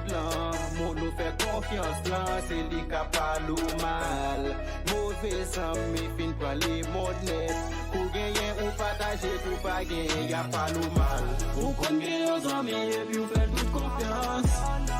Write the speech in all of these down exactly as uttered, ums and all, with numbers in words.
Moun ou fè konfyans lan, se li k ap pale w mal. Move zanmi fin pran lemonn nèt. Kou genyen ou pataje, kou pa genyen y ap pale w mal. Ou konn gen yon zanmi epi w fè l tout konfyans.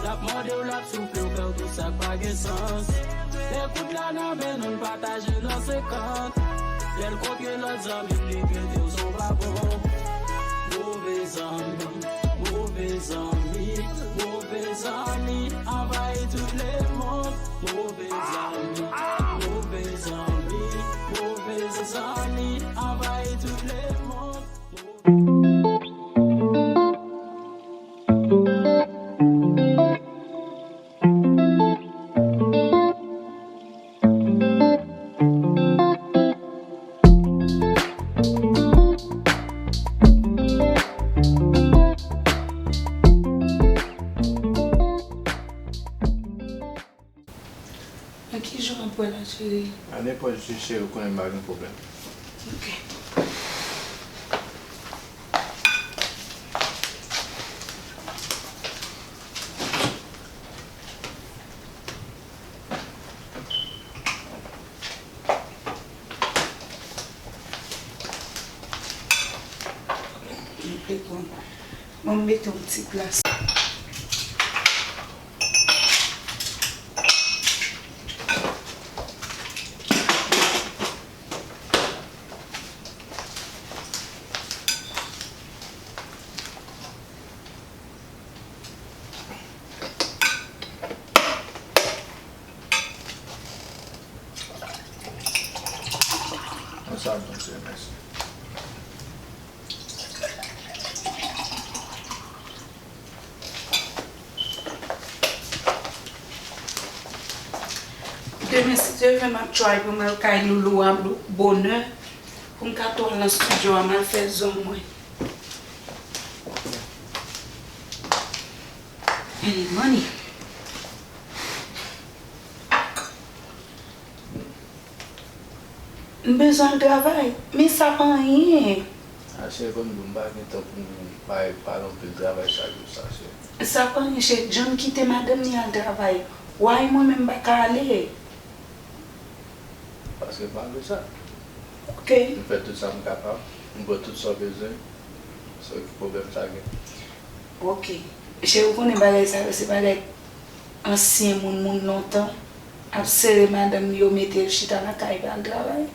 L ap mande w, l ap soufle w, fè w tout sa k pa gen sans. Lè kout la nan men nou, n pataje nan senkant. Lè l kontre lòt zanmi, li pete w, se w pa bon. Move zanmi. Move zanmi, move zanmi, anvayi tout lemonn. Move zanmi, move zanmi, move zanmi, anvayi tout lemonn. Nan ki jou w ap wè la, cheri? A nenpòt jou, cheri, ou konnen m pa gen pwoblèm. Ok. Bon, m mete yon ti glas. Sa bon, cheri, mèsi. Demen, si Dye vle, m ap try pou m al kay Loulou a bonè, pou m ka tou al nan estidyo a, m al fè zong mwen. Any money. M bezwen al travay, men sa pa anyen. A, cheri, konn di w, m pa gen tan pou m bay, pale anpil travay chak jou sa, cheri. Sa pa anyen, cheri. John kite madanm li al travay. Why mwen menm m pa ka ale? Paske m pa vle sa. Ok. M fè tout sa m kapab. M pran tout sa w bezwen. So, ki pwoblèm sa gen? Ok. Cheri, ou konnen bagay sa yo, se bagay ansyen moun, moun lontan ap sere madanm yo, mete l chita lakay, pa al travay.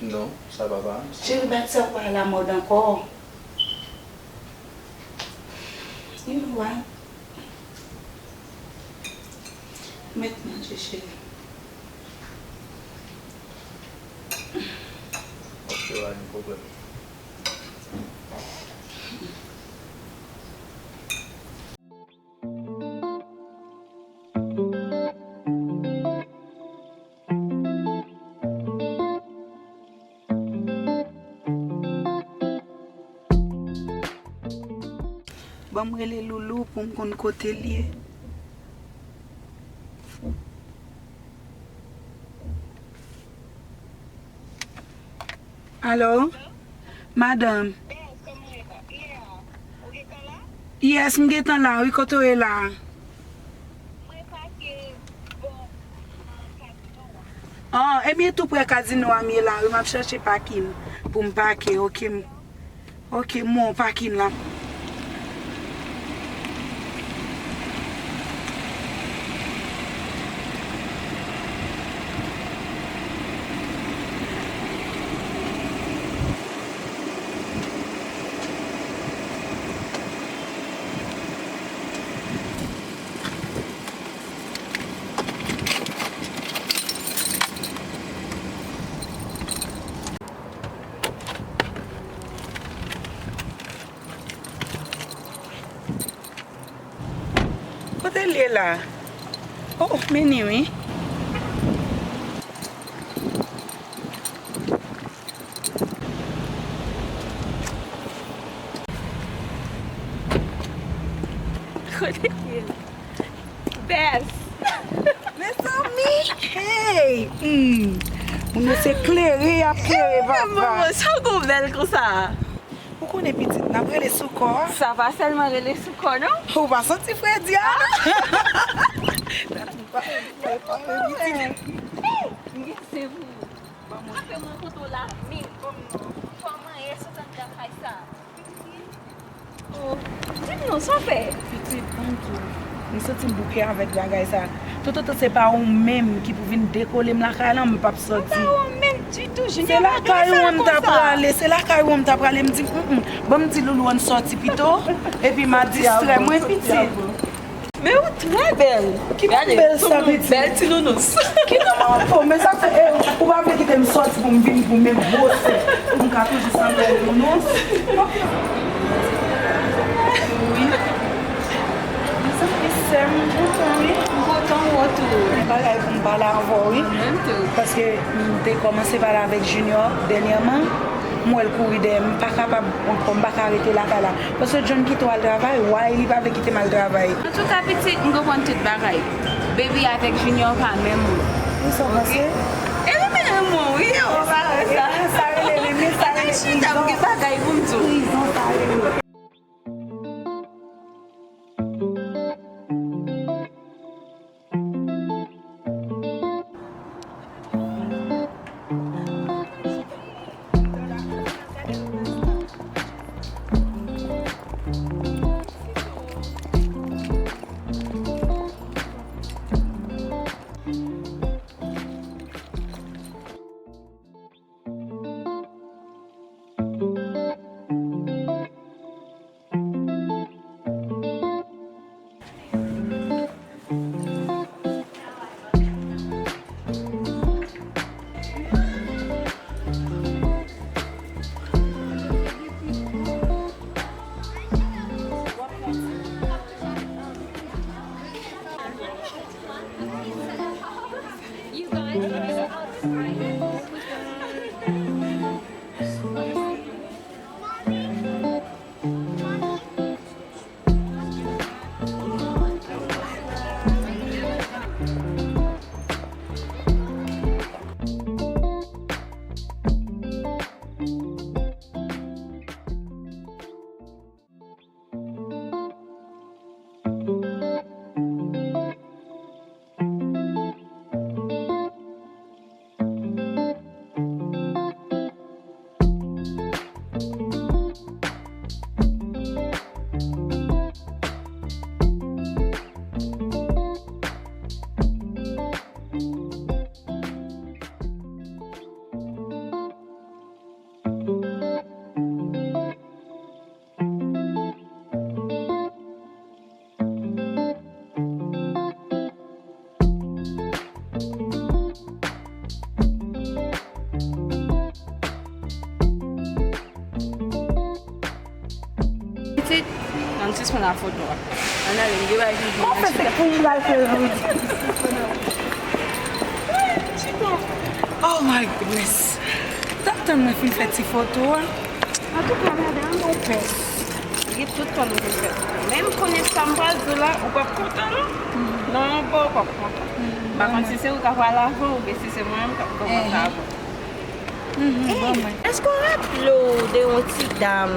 Non, sa pa pa. Cheri, bagay sa yo pa alamòd ankò. You know what? Met manje, cheri. Ok, pa gen pwoblèm. Ban m rele Loulou pou m konn kote l ye. Alo? Madanm. Yes, m gentan la, wi, kote w ye la? Oh, ebyen, tou prè kazino a m ye la, wi, m ap chèche pakin pou m pake, ok, m, ok, m wè w pakin la. Kote l ye la? Oh, men ni wi. Kote l ye la? Best. Mezanmi, hey! Hmm. Moun yo se klere y ap klere, papa. Maman, sa w gon bèl konsa? Ou konnen pitit, n ap rele sou kò a. Sa pa sèlman rele sou kò, non? Ou pa santi fredi a, non? Gade, m pa, m pa, m pa, pitit. M gen sen pou ou. Mwen fè mwen kontan la, men kòman ye sot anndan kay sa? Oh, di m non, sa w fè? Pitit, ban m di w, m santi m bouke avèk bagay sa. Toutotan se pa ou menm ki pou vin dekole m lakay lan, m p ap sòti. Se pa ou menm ditou, Junior. Se lakay ou an m ta prale, se lakay ou an m ta prale, m di, mm, mm, ban m di Loulou ann sòti pito, epi m a distrè mwen, pitit. Men ou trè bèl. Ki moun bèl sa, pitit? Bèl ti nounous. Ki moun bèl? Oh, men sa fè, eh, ou pa vle kite m sòti pou m vini pou m met gwosè. Pou m ka toujou sanble yon nounous. Wi. Mezanmi, sè m, m kontan, wi. M kontan wè w tou. Gen bagay pou m pale avè w, wi. Mwen menm tou. Paske m te kòmanse pale avèk Junior dènyèman. M wè l kouri dèyè m, m pa kapab ankò, m pa ka rete lakay la. Paske John kite w al travay, why li pa vle kite m al travay? Antouka, pitit, m konprann tout bagay. Baby avèk Junior pa menm moun. Ou sa w panse? E li menm moun, wi, ou pa wè sa. E sa rele, li menm sa rele prizon. Chita, m gen bagay pou m di w. Prizon, sa rele. Pitit, ann sispann ak foto a. Ann ale, m gen bagay pou m di w. Kòman fè se pou m pral fè l, wi? Oh my goodness. M t ap tann mwen fin fè ti foto a. Antouka, madanm, ou pès. Li gen tout tan nou vin fè. Men m konnen sa m pral di w la, ou p ap kontan, non. Non, bon, ou p ap kontan. M pa konn si se ou k ap pral avan oubyen si se mwen menm k ap kòmanse avan. Ey, èske w raple w de yon ti dam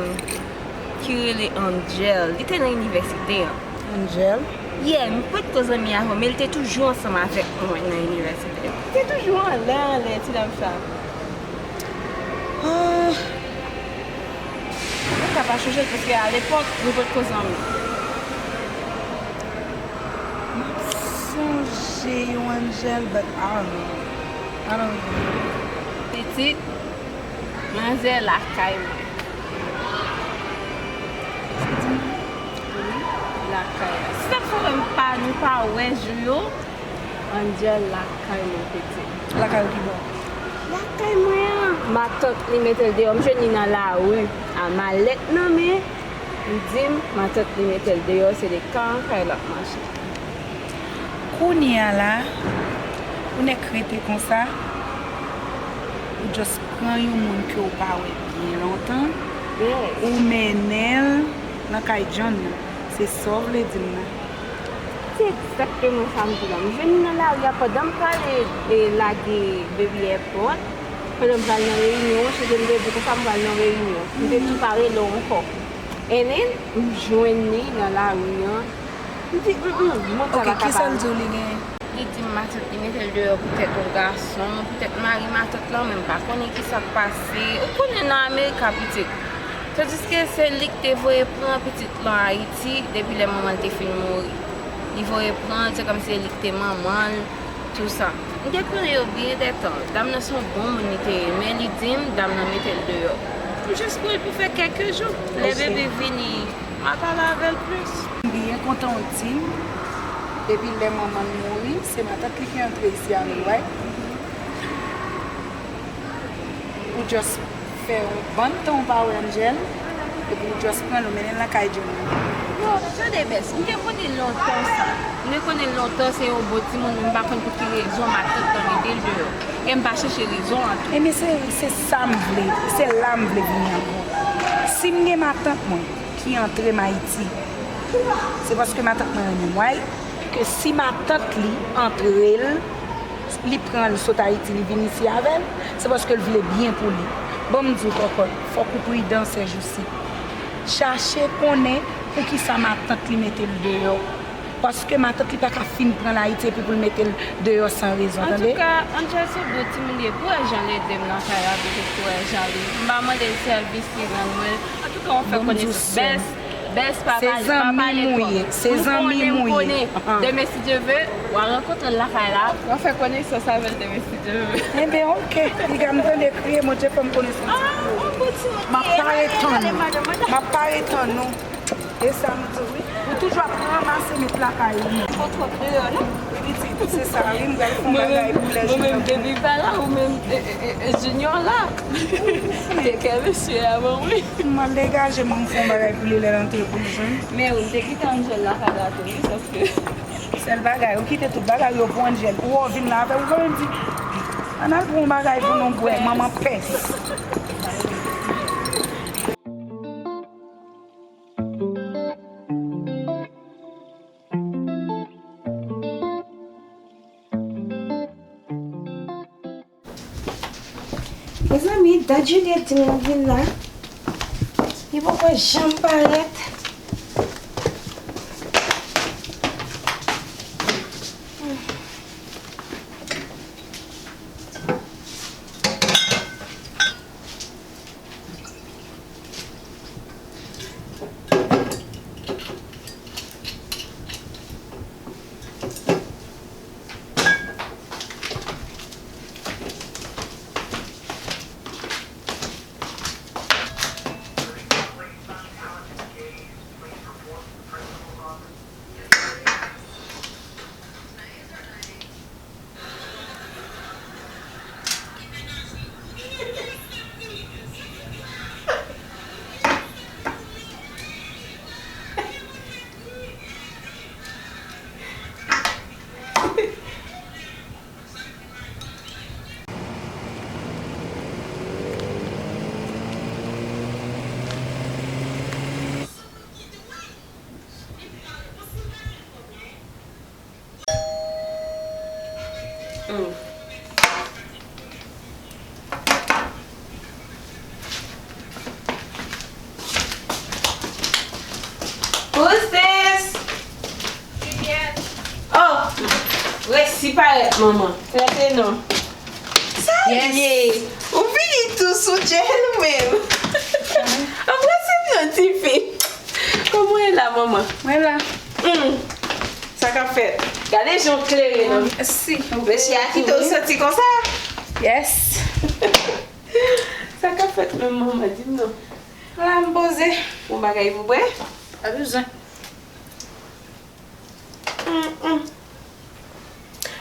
ki rele Angel? Li te nan inivèsite an. Angel? Yeah, m potko zanmi avè l, men li te toujou ansanm avèk mwen nan inivèsite. Li te toujou anlè, anlè, ti dam sa. Ah. Mwen ka pa chonje l, paske alepòk, nou potko zanmi. M ap sonje yon Angel, but I don't know. I don't remember. Pitit, manzè lakay mwen. Wi, lakay la. Si sa fè m pa, nou pa wè jou yo, Angel lakay mwen, pitit. Lakay ou ki bò? Lakay mwen an. Matant li mete l deyò. M jwenn li nan lari a malèt nan men. Li di m, matant li mete l deyò, se de kay an kay l ap mache. Kounye a la, ou nèk rete konsa, ou just pran yon moun ke w pa wè byen lontan, ou mennen l nan kay John nan. Se sa w vle di m nan? Se egzakteman sa m di la. M jwenn li nan lari a pandan m prale, e, lage Baby Airport. Pandan m pral nan reyinyon, se ke m te di konsa m pral nan reyinyon. M te tou pa rele w ankò. And then, m jwenn li nan lari an. M di, mm, mm, mwen sa pa kapab. Ok, kisa l di w li genyen? Li di m matant li mete l deyò poutèt yon gason, poutèt mari matant lan, men m pa konnen kisa k pase. Ou konnen nan Amerika, pitit. Tandiske se li k te voye pran pitit lan Ayiti depi lè manman l te fin mouri. Li voye pran l, se kòmsi se li k te manman l, tou sa. M te konnen yo byen dètan. Dam nan se yon bon moun li te ye, men li di m dam nan mete l deyò. M jis pran l pou fè kèk jou. Lè bebe vini, m a pale avè l plis. M byen kontan w di m, depi lè manman l mouri, se matant li ki antre isi avè l, right? Ou just fè yon bann tan ou pa wè Angel, epi ou just pran l, ou mennen l nan kay Johnny. Yo, tande bès, m te konnen lontan sa. M te konnen lontan se yon bon timoun, men m pa konn pou ki rezon matant lan mete l deyò. E m pa chèche rezon an tou. Ebyen, se, se sa m vle, se la m vle vini ankò. Si m gen matant mwen ki antre m Ayiti, se paske matant mwen renmen m, right? Ke si matant li antre l, li pran l sot Ayiti, li vin isi avè l, se paske l vle byen pou li. Bon, m di w, kòkòt, fòk ou pridan sèjousi. Chache konnen poukisa matant li mete l deyò. Paske matant li pa ka fin pran l Ayiti epi pou l mete l deyò san rezon, tande? Antouka, Angel se bon timoun li ye. Pou wè jan l ede m nan kay la, pitit, pou wè jan li. M pa mande l sèvis, li rann mwen l. Antouka, on fè konesans. Bès, bès, pa pale, pa pale twòp. Se zanmi m ou ye. Se zanmi m ou ye. M konnen, m konnen. Demen, si Dye ve, w a rankontre l lakay la. W a fè konesans avè l demen, si Dye ve. Enben, oke. Piga m tande kriye, Bondye fè m konesans. Ah, on bon timoun li ye. M ap pare tann ou. M ap pare tann ou. E sa m di w, wi. Ou toujou ap ranmase met lakay ou. Fò twòp deyò, non? Pitit, se sa, wi, m pral fè yon bagay pou lè Junior. Mwen menm, depi pa la, ou menm, e, e, e, e, Junior la. Te kè mesye a, bon, wi. M al degaje m, m fè yon bagay pou li lè l antre pou l jwenn. Men wi, m te kite Angel lakay la tou, wi, sòske. Sèl bagay, ou kite tout bagay yo pou Angel. Ou wè w vin la avè l, ou pa menm di, ann al pran yon bagay pou nou bwè, manman pès. Mezanmi, dat Juliette di m l ap vin la, li poko janm parèt. Princess! Oh! Resi parèt, manman. Rete non. Sa l ye? Ou vini tou sou Jel ou menm? Anbrase m non, tifi. Kòman w ye la, manman? Mwen la. Hmm. Sa k ap fèt? Gade jan w klere non. Mèsi. Mesye a kite w soti konsa? Yes. Sa k ap fèt menm, manman? Di m non. La m poze. Yon bagay pou bwè? Pa bezwen. Mm, mm.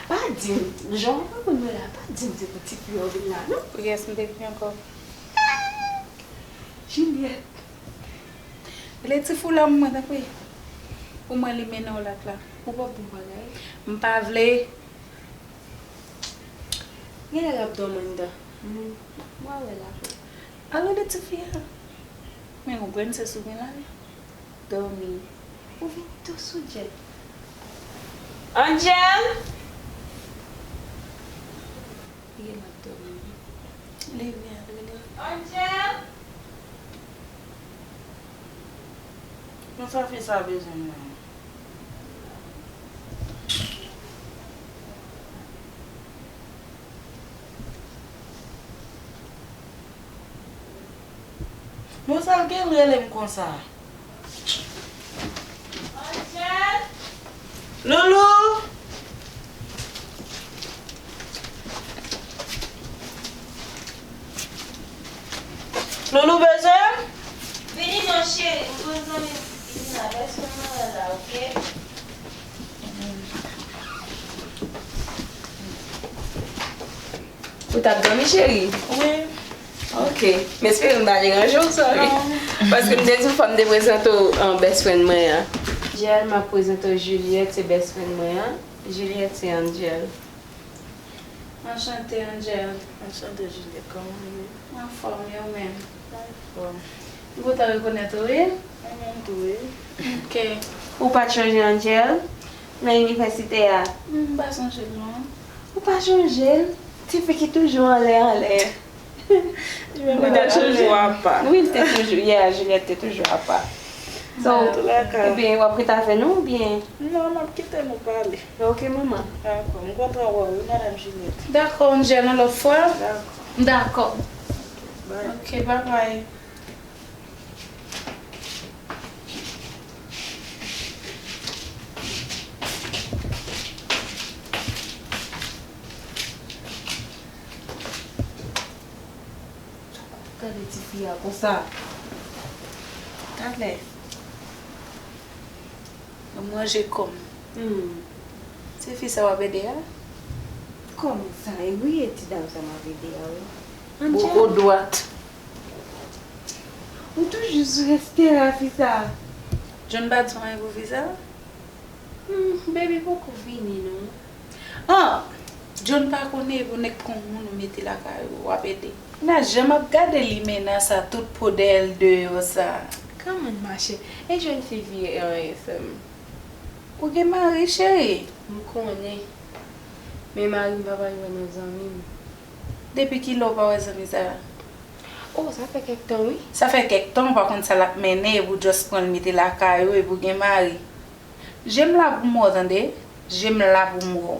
Pa di m, jan w ap konn mwen la, pa di m se pou tifi a w vin la, non. Pou kiyès m te vini ankò? Juliette. Rele ti foulòm mwen, tanpri. Pou mwen, li mennen w la, la. Ou p ap bon bagay. M pa vle. Genlè l ap dòmi anndan. M, m a wè l apre. Al rele tifi a. Men yon grenn sè sou gen la, wi. Dòmi. Ou vin tou sou Jel. Angel! Li gen l ap dòmi, wi. Leve, al rele. Angel! Konsa fi sa bezwen mwen. Bon, sa l gen rele m konsa? Loulou! Loulou bezwen m? Vini non cheri, m konn zanmi m vini la, bèswen mwen an la, oke? Ou t ap dòmi, cheri? Wi. Ok. M espere m pa deranje w, sorry. Non. Paske m te di w fò m te prezante w, um, best friend mwen an. Angel, m ap prezante w Juliette, se best friend mwen an. Juliette se Angel. Anchante, Angel. Anchante, Juliette. Kòman w ye? Anfòm, e ou menm? Anfòm. M kontan rekonèt ou, wi. Mwen menm tou, wi. Ok. Ou pa t chanje, Angel, nan inivèsite a? M pa sonje l, non. Ou pa sonje l? Tifi ki toujou anlè, anlè. Ou te toujou apa. Wi, l te toujou, yeah, Juliette te toujou apa. So, ebyen, w ap rete avè nou oubyen? Non, m ap kite nou pale. Ok, manman. Dakò, m kontan wè w, wi, madanm Juliette. Dakò, Angel, yon lòt fwa. Dakò. Dakò. Bye. Ok, bye bye. Gade tifi a konsa. Talè. Mwen manje kò m. Hmm. Se fi sa w ap ede a? Kòman sa? E wi, e ti dam sa m ap ede a, wi. Boko dwat. Ou toujou sou reste la, fi sa. John pa di w anyen pou fi sa? Hmm, baby poko vini, non. Ah! John pa konnen pou nèg pran moun ou mete lakay ou, w ap ede. Nan jan m ap gade limena sa, tout po dèyè l deyò sa. Come on, ma chérie. E jèn fi vye an, e sè m. Ou gen mari, cheri? M konnen. Men mari m pa pral wè nan zanmi m. Depi kilè w pa wè zanmi sa a? Oh, sa fè kèk tan, wi. Sa fè kèk tan, ou pa konn sa l ap mennen, epi w just pran l mete lakay ou, epi w gen mari. Je m la pou m wè w, tande? Je m la pou m wè w.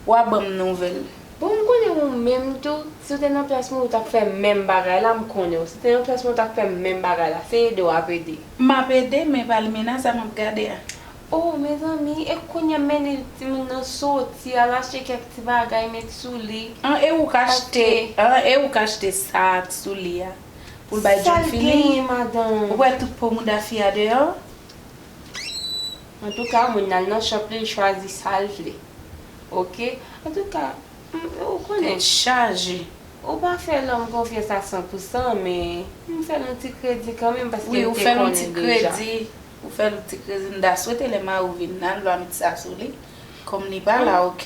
W a ban m nouvèl. Bon, m konnen ou menm tou, si w te nan plas mwen, ou t ap fè menm bagay la, m konnen w. Si w te nan plas mwen, ou t ap fè menm bagay la. Se ede w ap ede. M ap ede, men pa limena sa m ap gade a. Oh, mezanmi, e kounye a m mennen timoun nan soti, al achte kèk ti bagay, met sou li. An, e ou k achte, an, e ou k achte sa sou li a. Pou l bay John Philly. Sa l genyen, madanm? Ou wè tout po mouda fi a deyò? Antouka, moun nan al nan shop li, li chwazi sa l vle. Ok? Antouka, m, ou konnen. Tèt chaje. Ou pa fè lòm konfyans a san pou san, men m fè l yon ti kredi kanmenm, paske m te konnen deja. Wi, ou fè l yon ti kredi. Ou fè l yon ti kredi. M ta swete lè mari w vin nan, l va met sa sou li. Kòm li pa la, ok.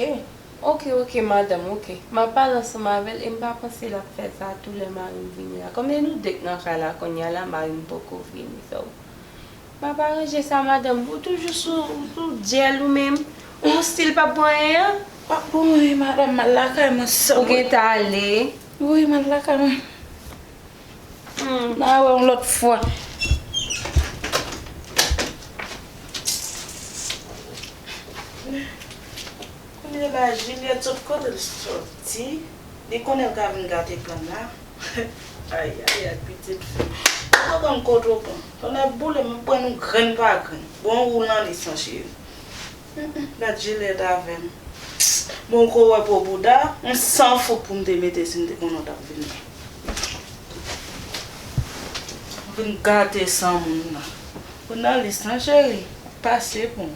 Ok, ok, madanm, ok. M ap pale ansanm avè l e m pa panse l ap fè sa tou lè mari m vini la. Kòm se nou de k nan kay la kounye a la, mari m poko vini, so. M ap aranje sa, madanm. Ou toujou sou, ou sou djèl ou menm. Ou stil p ap bon anyen an? P ap bon anyen, madanm. M al lakay mwen sèlman. Ou gentan ale? Wi, m al lakay mwen. Hmm. N a wè yon lòt fwa. Kounye la, Juliette sot kote l soti. Li konnen l ka vin gate pann la. Ayayay, pitit fi. Ou pa konn kote w pran. Tonnè boule m, m pran nou grenn pa grenn. Bon, ou nan li san cheri. Mm, mm, gad Juliette avè m. Bon, ko wè po bouda, m san fout pou m te mete si m te konnen w t ap vini. Vin gate san moun nan. Ou nan lis lan, cheri. Pase pou m.